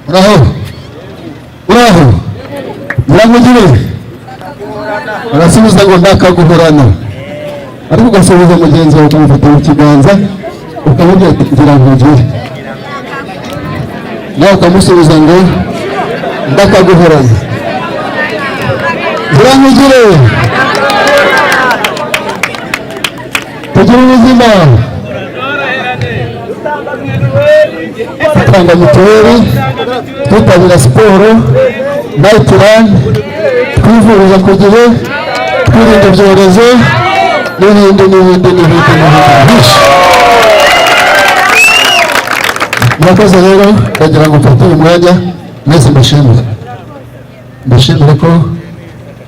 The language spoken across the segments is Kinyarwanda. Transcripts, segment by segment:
Uraho, uraho, nyiramugire. Arasubiza ngo ndakaguhorana, ariko ugasubiza mugenzi wawe, ukamufata mu kiganza, ukamubwira ati ngira nkugire, nawe ukamusubiza ngo ndakaguhorana. Ngira nkugire, tugire ubuzima, dutanga mituweli, twitabira siporo, night run, twivuriza ku gihe, twirinda ibyorezo n'ibindi n'ibindi n'ibindi n'ibindi byinshi. Murakoze. Rero ndagira ngo mfate uyu mwanya mwese mbashimire, mbashimire ko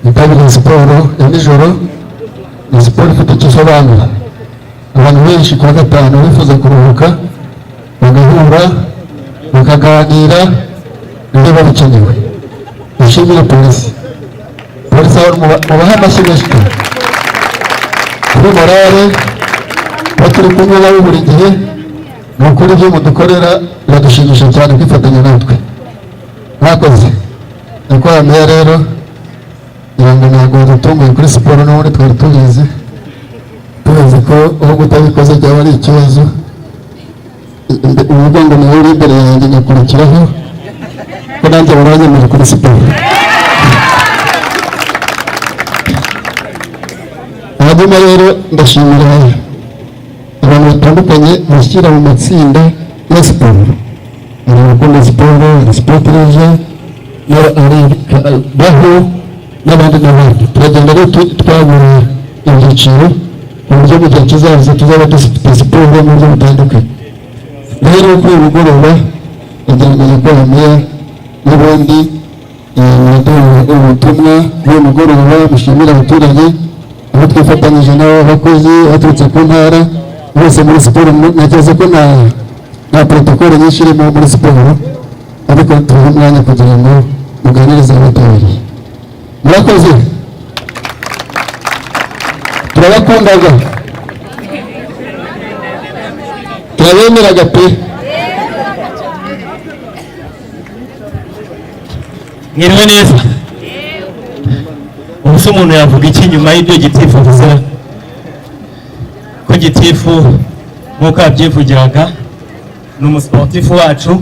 mwitabiriye siporo ya nijoro. Ni siporo ifite icyo isobanura. Abantu benshi kuwa gatanu bifuza kuruhuka, bagahura, bakaganira, nibyo biba bikenewe. Dushimire polisi, polisi aho mubahe amashyi menshi cyane kuri morale, kuba turi kumwe nabo buri gihe. Ni ukuri ibyo mudukorera biradushimisha cyane, kwifatanya natwe. Mwakoze, nyakubahwa meya. Rero ngira ngo ntabwo dutunguye kuri siporo, n'ubundi twari tubizi, tubizi ko aho kutabikoze byaba ari ikibazo. Umugongo niwe uri imbere yanjye, nyakurikiraho ko nanjye baranyemeje kuri siporo. Hanyuma rero ndashimira abantu batandukanye bashyira mu matsinda ya siporo. Hari abakunda siporo, hari sport leisure, hari baho n'abandi n'abandi. Turagenda rero twagura ibyiciro ku buryo mu gihe kizaza tuzaba dufite siporo mu buryo butandukanye. Rero kuri uyu mugoroba ndagira ngo nyakubahwa meya n'ubundi muraduha ubutumwa bw'uyu mugoroba, mushimire abaturage aho twifatanyije n'abo bakozi baturutse ku ntara bose muri siporo. Ntekereza ko nta protokole nyinshi irimo muri siporo, ariko tubahe umwanya kugira ngo muganirize abitabiriye. Murakoze, turabakundaga, turabemeraga pe. Mwiriwe neza. Ubu se umuntu yavuga iki nyuma y'ibyo gitifu avuze? Ko gitifu nk'uko yabyivugiraga ni umusiporutifu wacu,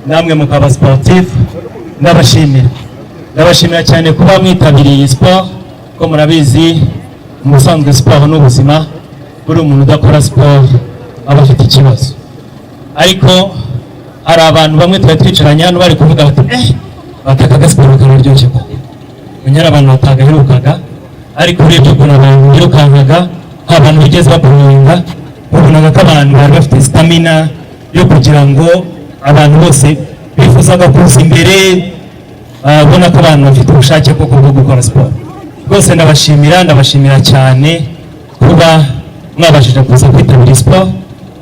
namwe mukaba siporutifu. Ndabashimira, ndabashimira cyane kuba mwitabiriye iyi siporo, ko murabizi mu busanzwe siporo ni ubuzima. Buri umuntu udakora siporo aba afite ikibazo. Ariko hari abantu bamwe twari twicaranye hano bari kuvuga bati batakaga siporo kararyoshye koko. Unyara abantu batagaherukaga, ariko urebye ukuntu abantu birukankaga, nta bantu bigeze bapuringa, wabonaga ko abantu bari bafite stamina yo kugira ngo abantu bose bifuzaga kuza imbere, ubona ko abantu bafite ubushake koko bwo gukora siporo. Rwose ndabashimira, ndabashimira cyane kuba mwabashije kuza kwitabira siporo,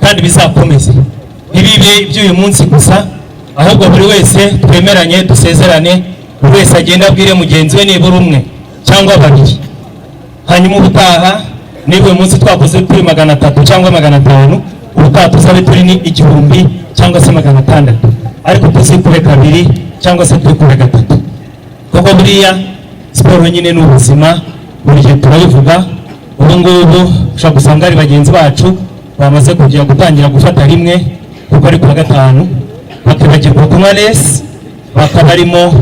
kandi bizakomeze, ntibibe iby'uyu munsi gusa, ahubwo buri wese twemeranye, dusezerane, buri wese agende abwire mugenzi we nibura umwe cyangwa babiri. Hanyuma ubutaha niba uyu munsi twakoze turi 300 cyangwa 500, ubutaha tuzabe turi ni 1000 cyangwa se 600, ariko tuzikube kabiri cyangwa se twikube gatatu, kuko buriya siporo nyine ni ubuzima. Buri gihe turabivuga. Ubu ngubu ushobora gusanga hari bagenzi bacu bamaze kujya gutangira gufata rimwe kuko ari kuwa gatanu, bakibagirwa kunywa lesi, bakaba barimo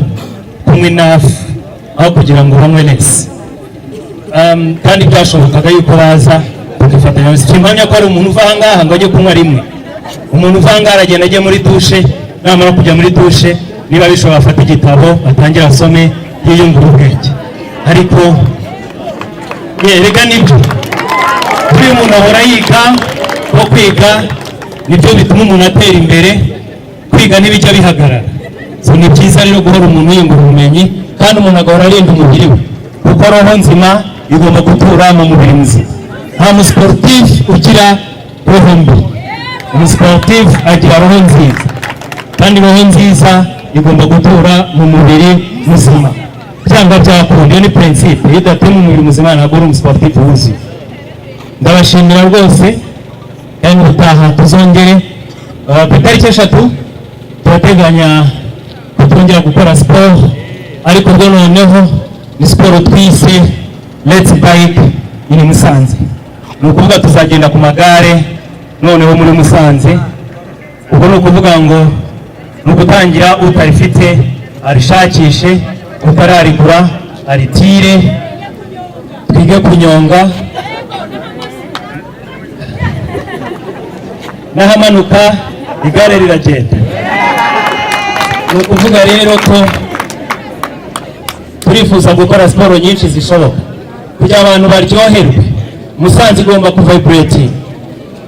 kunywa inafu aho kugira ngo banywe lesi. Kandi byashobokaga yuko baza tukifatanya. Simpamya ko hari umuntu uva aha ngaha ngo ajye kunywa rimwe. Umuntu uva aha ngaha aragenda ajye muri dushe, namara kujya muri dushe niba bishobora afate igitabo atangire asome yiyungure ubwenge. Ariko rega nibyo, buriya umuntu ahora yiga, ko kwiga nibyo bituma umuntu atera imbere, kwiga ntibijya bihagarara. So ni byiza rero guhora umuntu yiyungura ubumenyi, kandi umuntu agahora arinda umubiri we, kuko roho nzima igomba gutura mu mubiri muzima. Nta musiporutifu ugira roho mbi, umusiporutifu agira roho nziza, kandi roho nziza igomba gutura mu mubiri muzima. Byanga byakunda, iyo ni prinsipe. Iyo udatuye mu mubiri muzima ntabwo uri umusiporutifu wuzuye. Ndabashimira rwose, kandi ubutaha tuzongere. Ku itariki 3 turateganya twongera gukora siporo, ariko ubwo noneho ni siporo twise "Let's Bike in Musanze". Ni ukuvuga tuzagenda ku magare noneho muri Musanze. Ubwo ni ukuvuga ngo ni ugutangira, utarifite arishakishe, utararigura aritire, twige kunyonga n'ahamanuka igare riragenda. Ni ukuvuga rero ko turifuza gukora siporo nyinshi zishoboka kugira abantu baryoherwe. Musanze igomba kuvibratinga,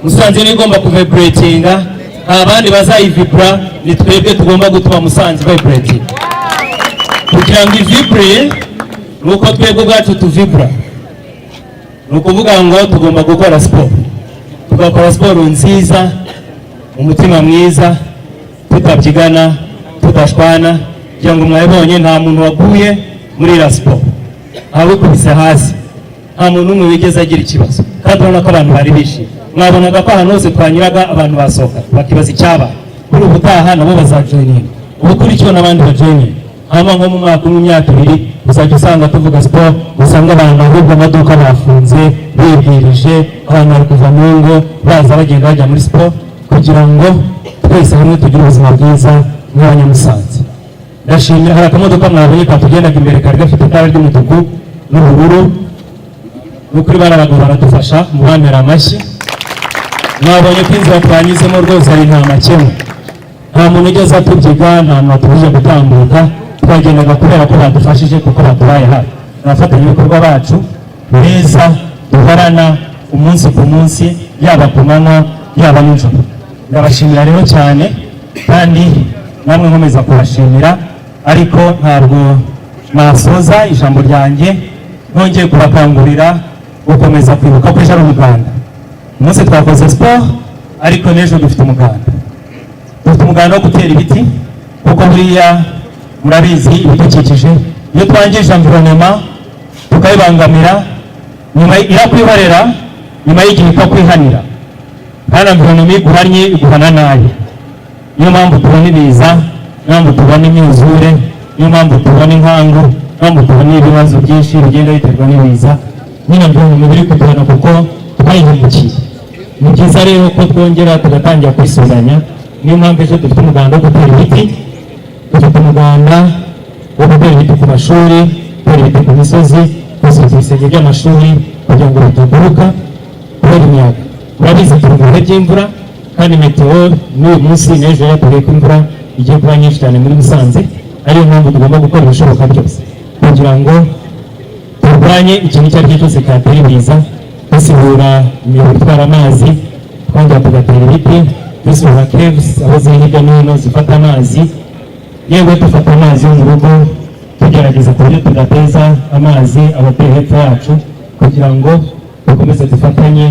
Musanze niyo igomba kuvibratinga, nta bandi bazayivibura, ni twebwe tugomba gutuma Musanze vibratinga. Kugira ngo ivibure ni uko twebwe ubwacu tuvibura. Ni ukuvuga ngo tugomba gukora siporo, tugakora siporo nziza, umutima mwiza, tutabyigana, tudashwana. Kugira ngo mwabibonye, nta muntu waguye muri iriya siporo, ntawikubise hasi, nta muntu n'umwe wigeze agira ikibazo, kandi urabona ko abantu bari bishimye. Mwabonaga ko ahantu hose twanyuraga abantu basohoka bakibaza icyabaye. Kuri ubutaha nabo bazajoininga, ubukurikiwe n'abandi bajoininga, hanyuma nko mu mwaka umwe, imyaka 2, uzajya usanga tuvuga siporo, usanga abantu ahubwo amaduka bafunze bibwirije, abantu bari kuva mu ngo baza bagenda bajya muri siporo, kugira ngo twese hamwe tugire ubuzima bwiza nk'Abanyamusanze. Ndashimira, hari akamodoka mwabonye katugendaga imbere kari gafite itara ry'umutuku n'ubururu. Ni ukuri bari abagabo baradufasha, mubamera amashyi. Mwabonye ko inzira twanyuzemo rwose ari nta makemwa, nta muntu ugeze atubyiga, nta muntu watubujije gutambuka. Twagendaga kubera ko badufashije, kuko batubaye hafi. Ni abafatanyabikorwa bacu beza duhorana umunsi ku munsi, yaba ku manywa, yaba nijoro. Ndabashimira rero cyane, kandi namwe nkomeza kubashimira, ariko ntabwo nasoza ijambo ryanjye nongeye kubakangurira gukomeza kwibuka ko ejo ari umuganda. Umunsi twakoze siporo, ariko n'ejo dufite umuganda. Dufite umuganda wo gutera ibiti, kuko buriya murabizi, ibidukikije, iyo twangije environnement tukayibangamira, nyuma irakwihorera, nyuma y'igihe ikakwihanira. Kandi environnement iguhannye iguhana nabi. Niyo mpamvu tubona ibiza, niyo mpamvu tubona imyuzure, niyo mpamvu tubona inkangu, niyo mpamvu tubona ibibazo byinshi bigenda biterwa n'ibiza. Nyine environnement biri kuduhana kuko twayihemukiye. Ni byiza rero ko twongera tugatangira kwisuzanya. Niyo mpamvu ejo dufite umuganda wo gutera ibiti. Dufite umuganda wo gutera ibiti ku mashuri, gutera ibiti ku misozi, gusuka ibisenge by'amashuri kugira ngo bitaguruka kubera imiyaga. Murabizi, turi mu bihe by'imvura, kandi météo n'uyu munsi n'ejo yatubwiye ko imvura igiye kuba nyinshi cyane muri Musanze, ariyo mpamvu tugomba gukora ibishoboka byose kugira ngo turwanye ikintu icyo ari cyo cyose cyatera ibiza, dusibura imiyoboro itwara amazi, twongera tugatera ibiti, dusura caves aho ziri hirya no hino zifata amazi, yewe dufata amazi yo mu rugo, tugerageza ku buryo tudateza amazi abatuye hepfo yacu, kugira ngo dukomeze dufatanye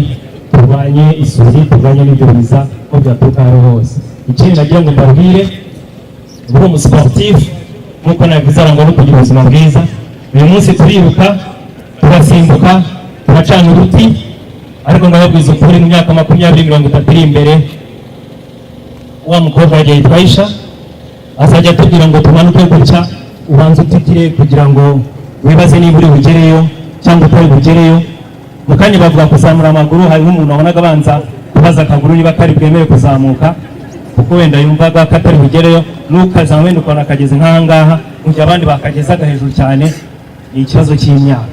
turwanye isuri, turwanye n'ibyo biza ko byaturuka aho hose. Ikindi nagira ngo mbabwire, uri umusiporutifu nk'uko nabivuze, arangwa no kugira ubuzima bwiza. Uyu munsi turiruka, turasimbuka, turacana uruti, ariko ndababwiza ukuri, mu myaka 20, 30 iri imbere, wa mukobwa yagiye yitwa Aisha azajya atubwira ngo tumanuke gutya, ubanze utitire kugira ngo wibaze niba uri bugereyo cyangwa utari bugereyo. Mu kanya bavuga kuzamura amaguru, hari nk'umuntu wabonaga abanza kubaza akaguru niba kari bwemere kuzamuka, kuko wenda yumvaga katari bugereyo. N'ukazana wenda ukabona kageze nk'aha ngaha, mu gihe abandi bakagezaga hejuru cyane. Ni ikibazo cy'imyaka.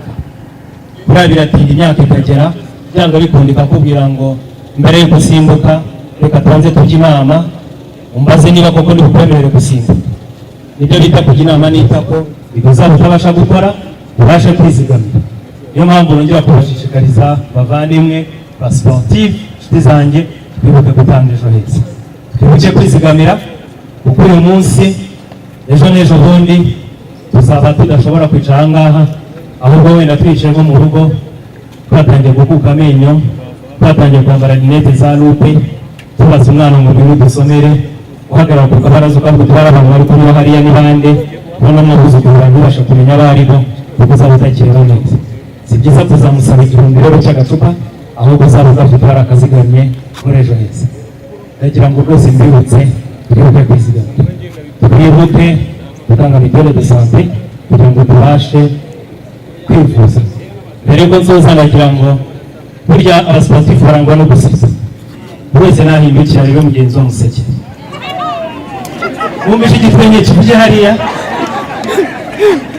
Buriya biratinda, imyaka ikagera byanga bikunda ikakubwira ngo mbere yo gusimbuka reka tubanze tujye inama, umbaze niba koko ntibukwemerere gusimbuka. Nibyo bita kujya inama n'itako. Ibyo uzaba utabasha gukora, ubashe kwizigamira. Niyo mpamvu nongera kubashishikariza, bavandimwe ba sportif, inshuti zanjye, twibuke gutanga ejo heza, twibuke kwizigamira, kuko uyu munsi, ejo n'ejo bundi tuzaba tudashobora kwicara aha ngaha, ahubwo wenda twicaye nko mu rugo, twatangiye gukuka amenyo, twatangiye kwambara lunettes za loupe, tubaza umwana ngo ngwino dusomere, uhagarara ku kabaraza ukavuga uti: "Bari abantu bari kunyura hariya ni bande?" Ubona mwabuzukuru bawe ntubasha kumenya abo ari bo, kuko uzaba utakireba neza. Si byiza kuzamusaba 1000 rero cy'agacupa, ahubwo uzaba ugafite warakazigamye muri ejo heza. Ndagira ngo rwose mbibutse, twibuke kwizigamira, twibuke. Gutanga mutuelle de santé kugira ngo tubashe kwivuza. Mbere yuko nsoza, ndagira ngo burya abasportifs barangwa no guseka. Buri wese nahindukira rero mugenzi we museke. Wumvise igitwenge kivuye hariya.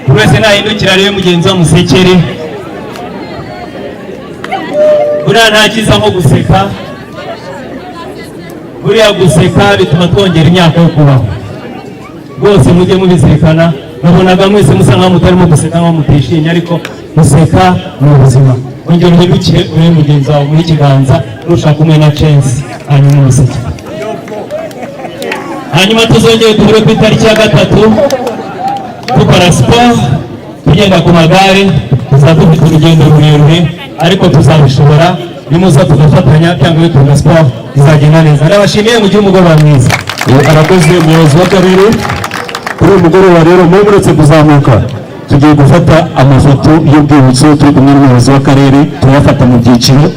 Buri wese nahindukira rero mugenzi we musekere. Buriya nta cyiza nko guseka. Buriya guseka bituma twongera imyaka yo kubaho. Rwose mujye mubizirikana. Nabonaga mwese musa nkaho mutarimo guseka, nkaho mutishimye, ariko guseka ni ubuzima. Ongera uhindukire urebe mugenzi wawe muri ikiganza, nushaka umwe na chance, hanyuma umuseke. Hanyuma tuzongere duhure ku itariki ya 3 dukora siporo, tugenda ku magare. Tuzaba dufite urugendo rurerure, ariko tuzabishobora nimuza tugafatanya. Cyangwa bikunda, siporo izagenda neza. Ndabashimiye, mugire umugoroba mwiza. Arakoze umuyobozi w'akarere. Kuri uyu mugoroba rero, mube muretse kuzamuka, tugiye gufata amafoto y'urwibutso turi kumwe n'umuyobozi w'akarere. Turayafata mu byiciro.